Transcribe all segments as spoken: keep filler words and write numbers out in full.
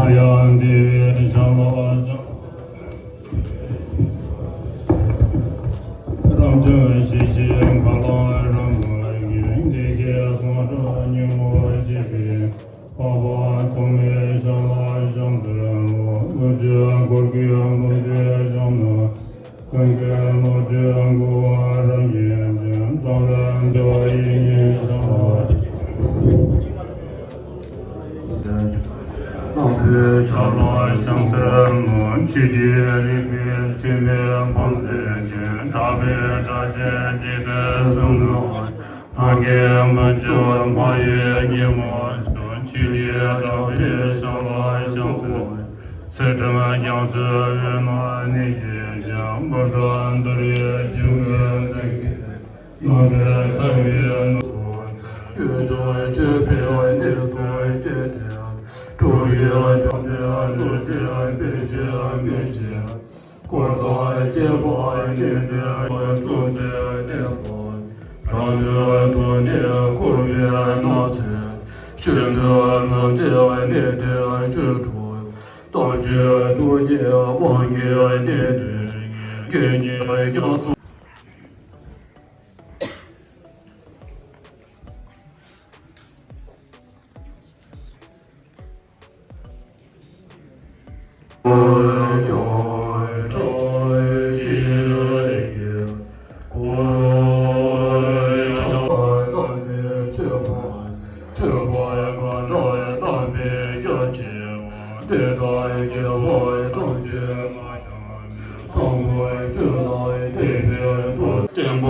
ཨཱརྱ་དེ་བས་ཕྱག་ལ་ཕྱག་རབ་འབྱམས་ཞལ་ཕྱེ་ཁ་ལོ་རབ་མོ་གི་བདེ་གཤེགས་གསུང་སྒྲོགས་ཉོན་མོངས་སྐྱེས་པའི་འཕགས་པ་ཐོགས་མེད་ཕྱག་ལ་ཕྱག་འཚལ་ལོ། ཀླུ་མཆོད་འཁོར་གྱིས་ཀླུ་མཆོད་བསྐྱངས་ན། ཀུན་གྱི་བློ་གྲོས་འགུགས་པ་རབ་འབྱམས་ཀྱི། ཙམ་ལས་འདུལ་བ་ཡི་སྙིང་ཤར་བ། དང་པོའི་ཕྱག་ལ་ཕྱག་འཚལ་ལོ། ཆོས་ཁྲི་རིག་པའི་ཕྱེ་མའི་ཕང་མཛོད་ཅན། གྲགས་པའི་སྒྲ་ཆེན་འདི་དག་གསུང་ནོ། ནམ་མཁའི་མུན་ཆུ་མ་ཡིས་ཉིན་མོ་བྱུང་། ཆོས་ཀྱི་གྲགས་པའི་ཕྱག་ལ་ཕྱག་འཚལ། ཚུལ་ཁྲིམས་རྒྱ་མཚོའི་དབུས་ན་གནས་བཅས་ཤིང་། མགོན་པོ་འདུལ་བའི་འཇིགས་མེད་གདུང་བརྒྱུད། རྣམ་འདྲེན་ཐར་པའི་ནུས་སུ་ཆེ། ཡུལ་ཕྱོགས་ཆོས་འཕེལ་བའི་གནས་སུ་སྐྱེས་ཏེ། སྤྲུལ་པའི་ལོངས་སྤྱོད་ལུས་འདི་འཕེལ་ཕྱིར་མི་བྱེད། འཁོར་དང་བཅས་པ་གནས་འདིར་གཙོ་བྱས་གནས་པ། རང་ལུས་ཐོགས་ནས་འཁོར་བའི་ནང་ཚན། ཤིན་ཏུ་ལུས་འདི་གནས་འདིར་བཅུད་འགྲོ། དམ་ཆོས་ཐུགས་རྗེའི་དབང་གིས་གནས་འདིར་དགེ་བསྙེན་རྒྱ་མཚོ། བརྟན་པ་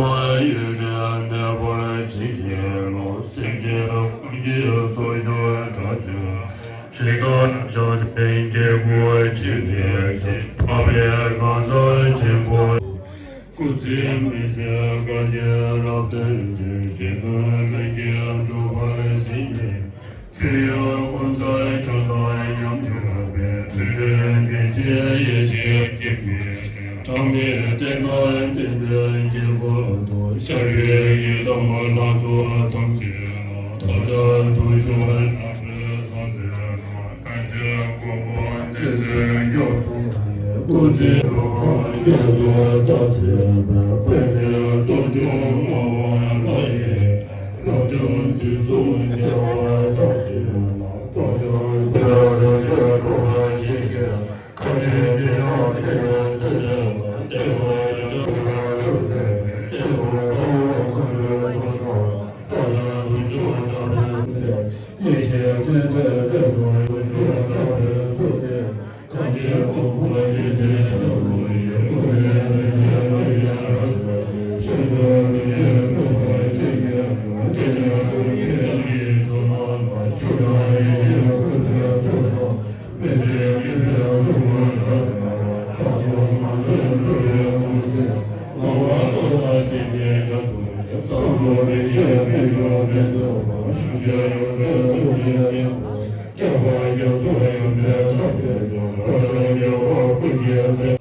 ཡུན་རིང་གནས་པར་བྱིན་གྱིས་རློབས། སེམས་ཅན་ཀུན་གྱི་གསོ་སྦྱོང་དྲག་ཅིང་། རིགས་དང་ཕྱོགས་དུས་སྐྱེ་དགུའི་ཆོས་འདི་ཞིག་ཐོབ་པའི་གང་ཟག་ཆེན་པོ། སྐུ་ཚེ་མི་ཟད་བསྐལ་བརྒྱར་རབ་བརྟན་ཅིང་། གཞན་དོན་ལྷུན་གྱིས་འགྲུབ་པར་བྱིན་གྱིས། ཚེ་ཡང་ཀུན་ས་ཁྱབ་བདག་ཉམས་སུ་བླངས་པའི། དུས་འཁོར་འདི་ཕྱིར་ཡེ་ཤེས་སྐྱེ་མེད་པའི། གྲངས་མེད་བསྟན་པ་བསྟན་པའི་དཀྱིལ་འཁོར་དུ། ཤར་བའི་ཡི་དམ་ལྷ་ཚོགས་ཐམས་ཅད་ལ། བདག་ཅག་ཐུགས་མཆོག་བཟང་པོའི་བསམ་པའི་དང་། ཐམས་ཅད་མགོན་པོ་བསྟན་འཛིན་མཆོག་ཏུ། སྐུ་ཚེ་ཁྲོ་བོ་རྒྱ་མཚོ་ལྟར་འཚེར་བའི། དཔལ་ཆེན་སྟོབས་བཅུ་མངའ་བ་ལྷ་ཡི། རབ་འབྱམས་དུས་གསུམ་རྒྱལ་བ་ཐམས་ཅད་ལ། སྟོབས་བཅུ་པའི་རིགས་ཀྱི་གྲོགས་པོ་ཆེ་གེ། ཁ་ཆེ་ཆེ་ཡང་དེ་ཡང་དེ་ལས་ལ། བདེ་བ་ཅན་ལ་ཐུགས་རྗེ་ཆེ། སྐུ་གསུང་ཐུགས་ཀྱི་ཚོགས་དང་། བདག་ཅག་ཐུགས་མཆོག་བཟང་པོའི་བསམ་པའི། ཡེ་ཤེས་ཚད་མེད་ལས་བྱུང་ཡུལ་ཕྱོགས་འཕགས་པའི་ཚུལ་ཏེ། ཐམས་ཅད་སྐུ་ཁམས་ཡེ་ཤེས་རྒྱ་མཚོ་ཡི། སྐུ་ཚེ་མི་ཟད་ལྷུན་གྱིས་གྲུབ་པར་བྱིན་གྱིས། ཤིན་ཏུ་ལུས་ཀྱི་གྲོགས་པོ་ཆེ་གེ། དེ་ནས་ཀུན་གྱི་དབྱངས་ཀྱི་ཕྱོགས་རྣམས་ལ། ཆུ་དང་རི་ཡི་ཀུན་ཏུ་སོགས་པ། མི་ཟད་མཁྱེན་པའི་གཟུགས་སྐུ་ལ་སྣང་བ། བདག་སོགས་ནམ་མཁའི་འགྲོ་བའི་དབང་ཕྱུག་ལོང་བ་ཏོག་ཙམ་སྐད་ཅིག་རྒྱ་མཚོ་ཡི། ས་རྫོགས་རིགས་ཆད་མི་འགྱུར་མི་ལྡོག་པ། ཞིང་གཤེགས་ཡོན་ཏན་ཐུགས་རྗེའི་དབང་པོ། ཁྱབ་པ་རྒྱ་མཚོ་ཡོན་ཏན་ཐམས་ཅད་ཀྱང་། བདག་ཅག་རྒྱལ་བ་ཀུན་གྱི་མཚན།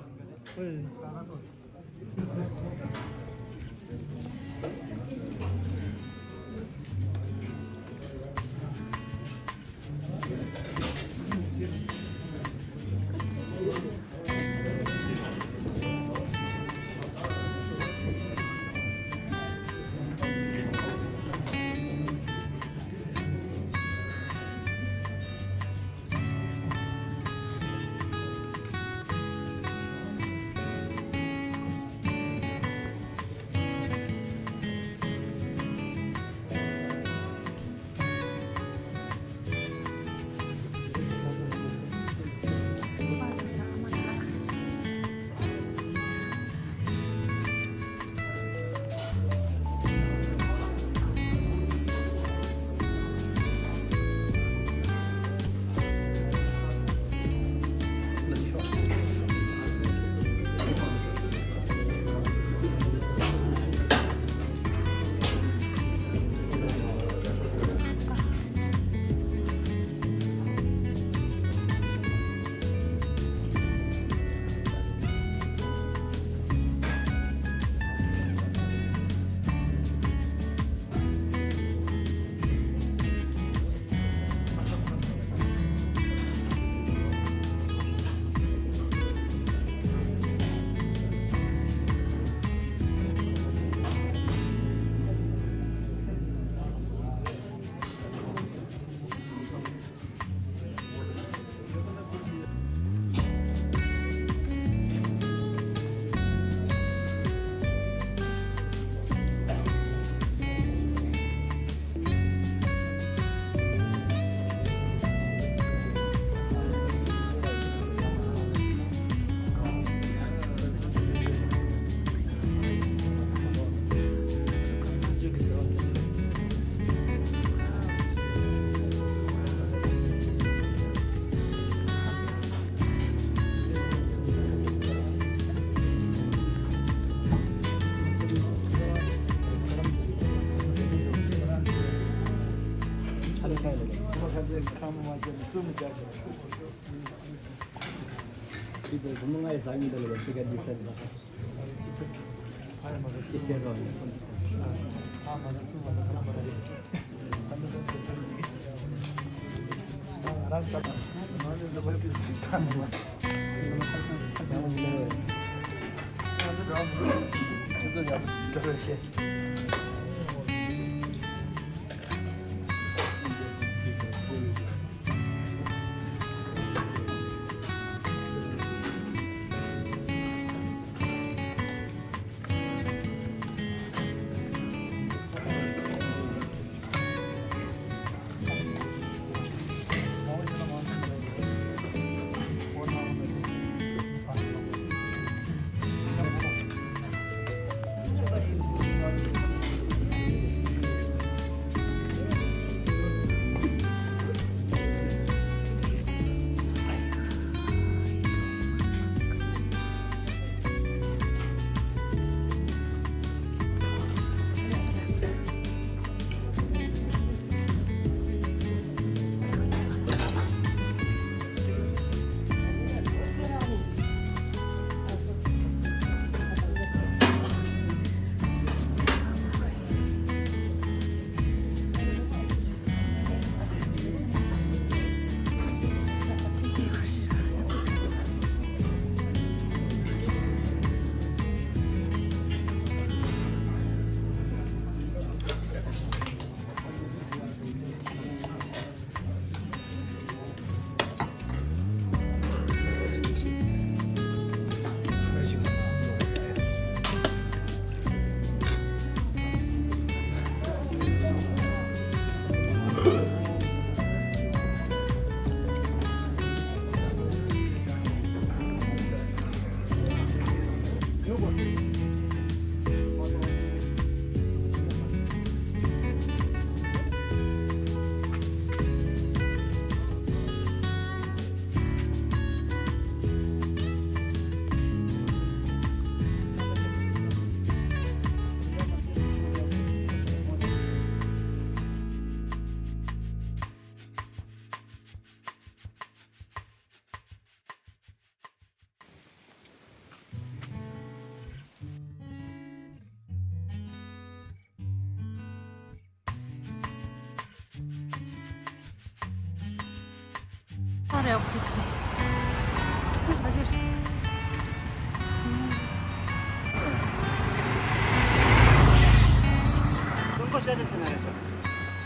ཨ་རེ་ཨོག་སི། ཨ།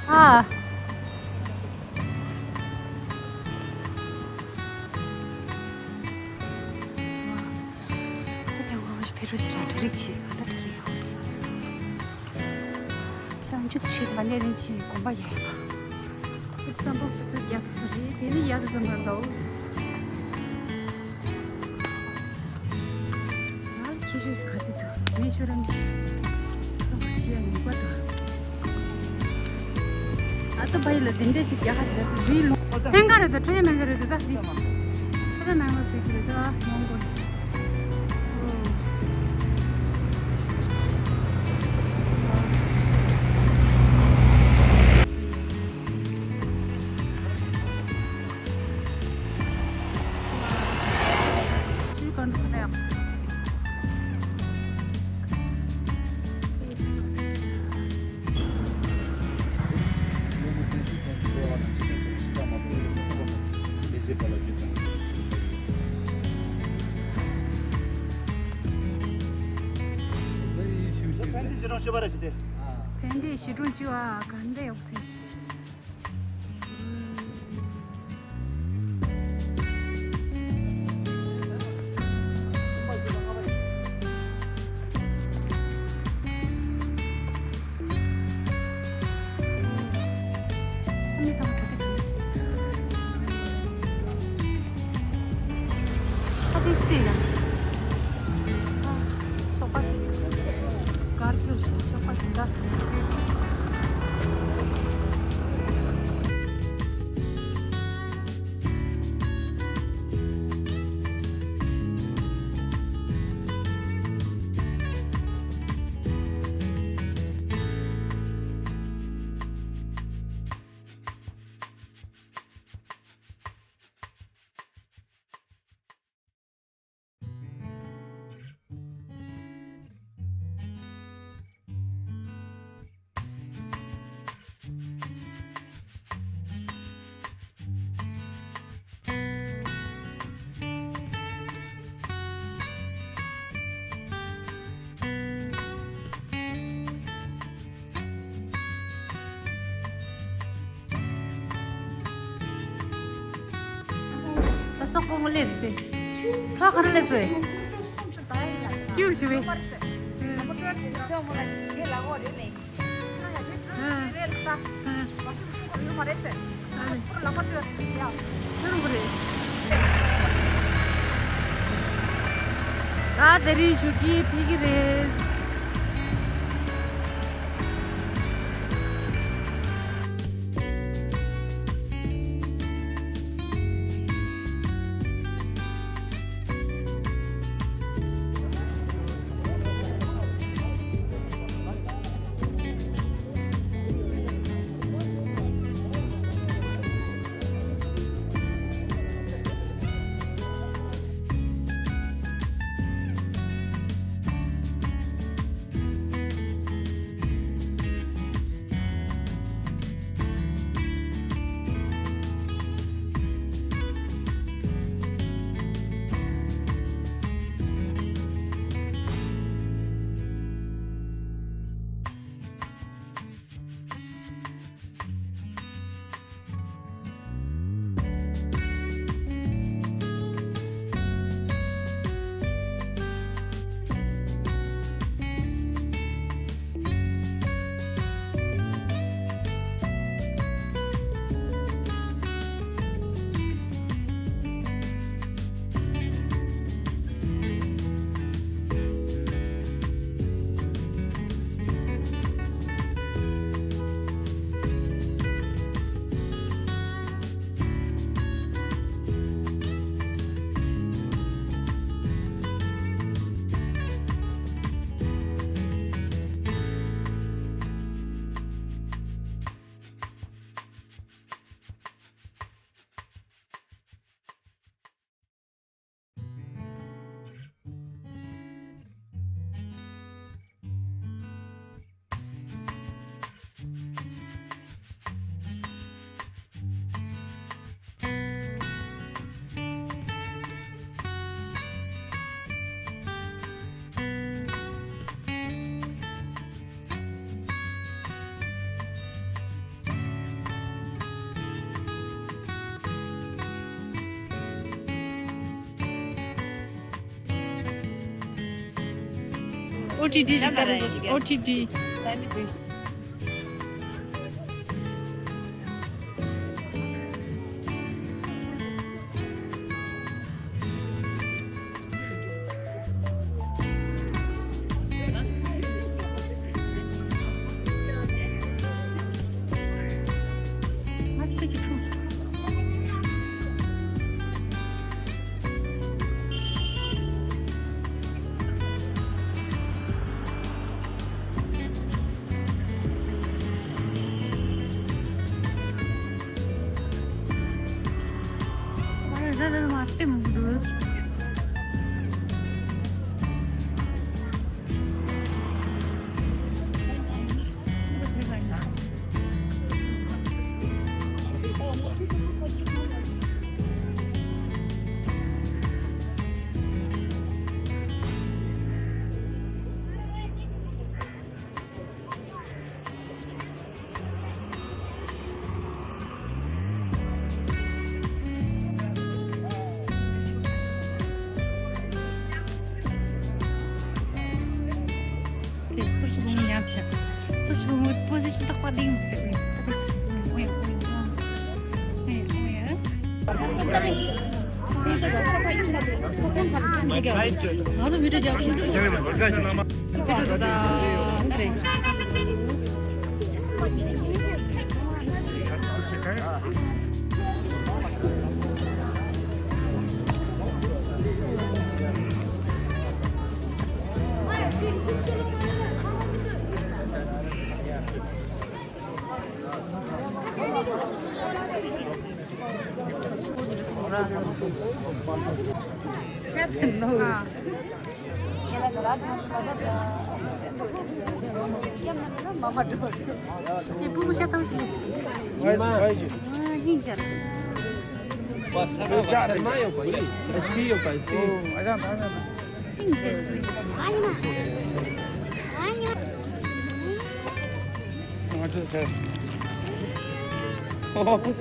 ཨ་ཅག་ངོ་ཤེས་ཕེ་རུ་ཤི་ར་དྲ་རིག་ཤི་ཨ་ད་དྲ་རིག་ཧོ་ཤི། ཤང་ཅུག་ཤི་ལ་ནེ་རིན་ཤི་གོམ་པ་ཡ་ཡ། ཙམ་པོ་ཡ་ཙི་སི་རེད་དེ་ནི་ཡ་ཙི་ཙམ་པ་འདུག་ང་ཁྱི་ཤོད་ག་ཚི་དུ་མེ་ཤོད་ར་མི་ཤི་ཡ་ནི་པ་དུ། ཨ་ཏོ་བའི་ལ་དེ་འདྲས་ཅིག་རྒྱག་ཁ་ཟེར་རི་ལུང་ཐེང་ག་རེད་དོ་ཁྲོ་ཡ་མེང་ག་རེད་དོ་ད་དེ་ཁྲོ་ཡ་མེང་ག་ཟེར་གི་རེད་དོ་མོང་གོ་ལི། ཆུའི་སྒང་དུ་ཁ་ཡག་པོ་ཞིག་ཕན་བདེ་ཞི་གྲོང་བཅུ་བ་ག་འདྲ་ཡག་པོ་ཟེར། ཨ་ཏི་སི་ཡ། ཨ། ཤོག་པ་ཅིག་གར་སྐྱོར་བྱས་ཤོག་པ་ཅིག་འདར་ས་ཞིག་ཙོག་པོ་མོ་ལེ་རེད་དེ། ཚོགས་ག་རེ་ལས་སོ་ཡེ། ཀྱུ་ཞུ་བའི། ད་དེ་རིང་ཞུ་གི་ཕེབས་ཀྱི་རེད། ཨོ་ཊི་ཊི་ཞིག་ལྟ་རེ། ཨོ་ཊི་ཊི། སུ་ཞིག་བུ་མོ་ཡར་ཆག་སུ་ཞིག་བུ་མོའི་པོ་ཟི་ཤན་ཏག་པ་ལྡིང་མི་སྲིད། ང་ཚོ་བི་ཌིའོ་རྒྱག་གི་ཡིན། ཁྱེད་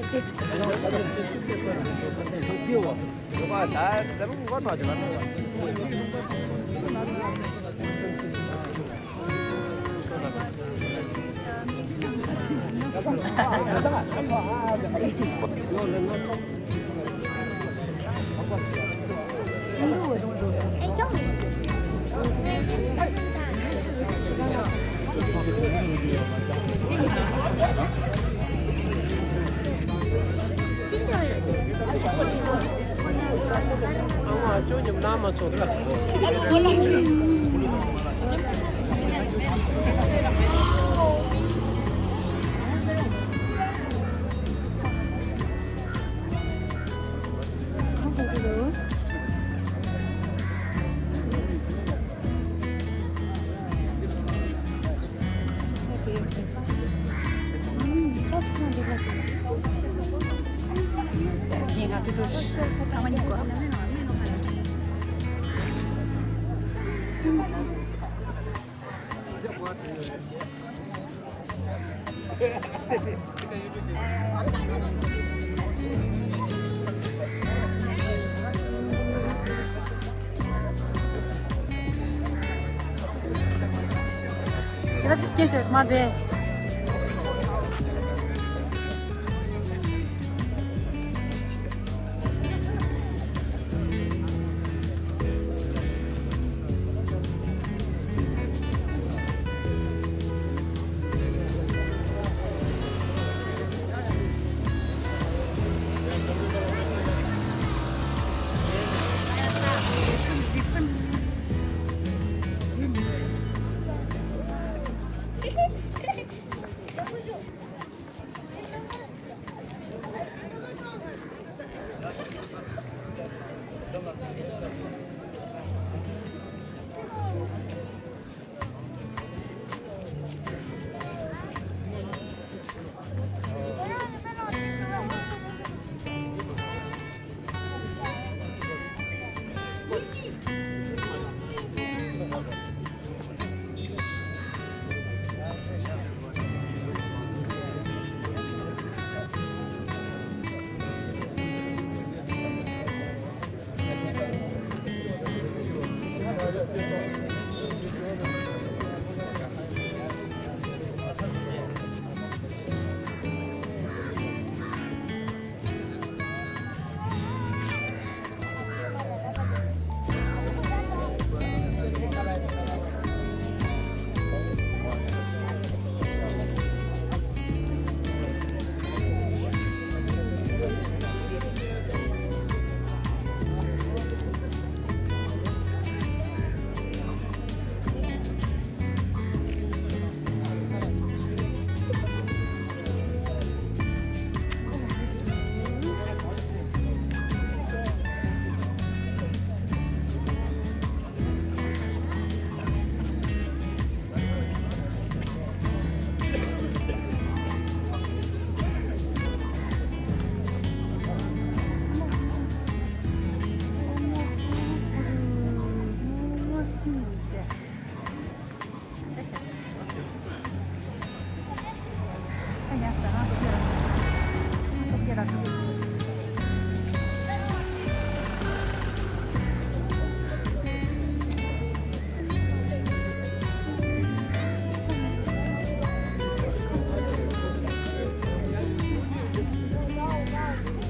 རང་འདི་སྐད་ཆ་མ་རེད།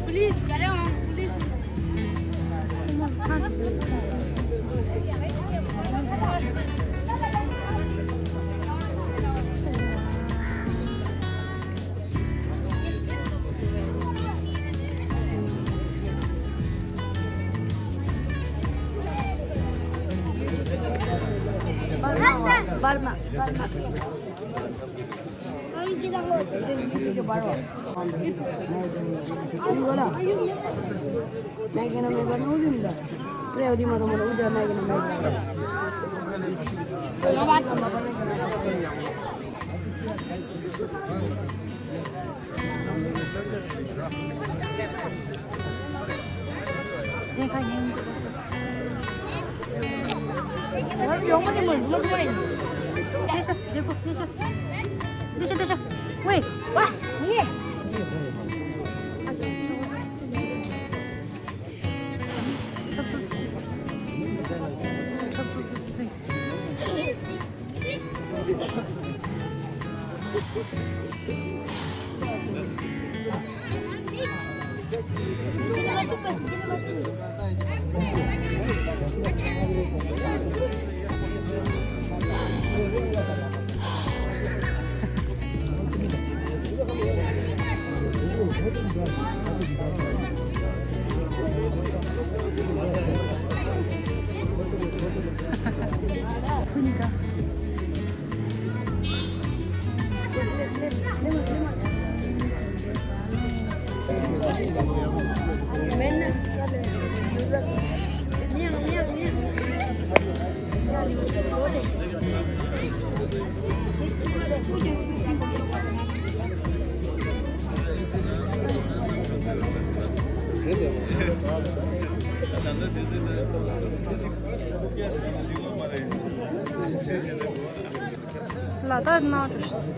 Police, carry on, police. Barma, barma. ཡོང་མ་ནི་མོ་མོ་མོ་ཡིན། ལྟོས་ཤོག་ལྟོས་ཤོག་ལྟོས་ཤོག་ལྟོས་ཤོག་ལྟོས་ཤོག་ཝེ། ཝ། ངེ། ལ་དྭགས་ནང་དུ།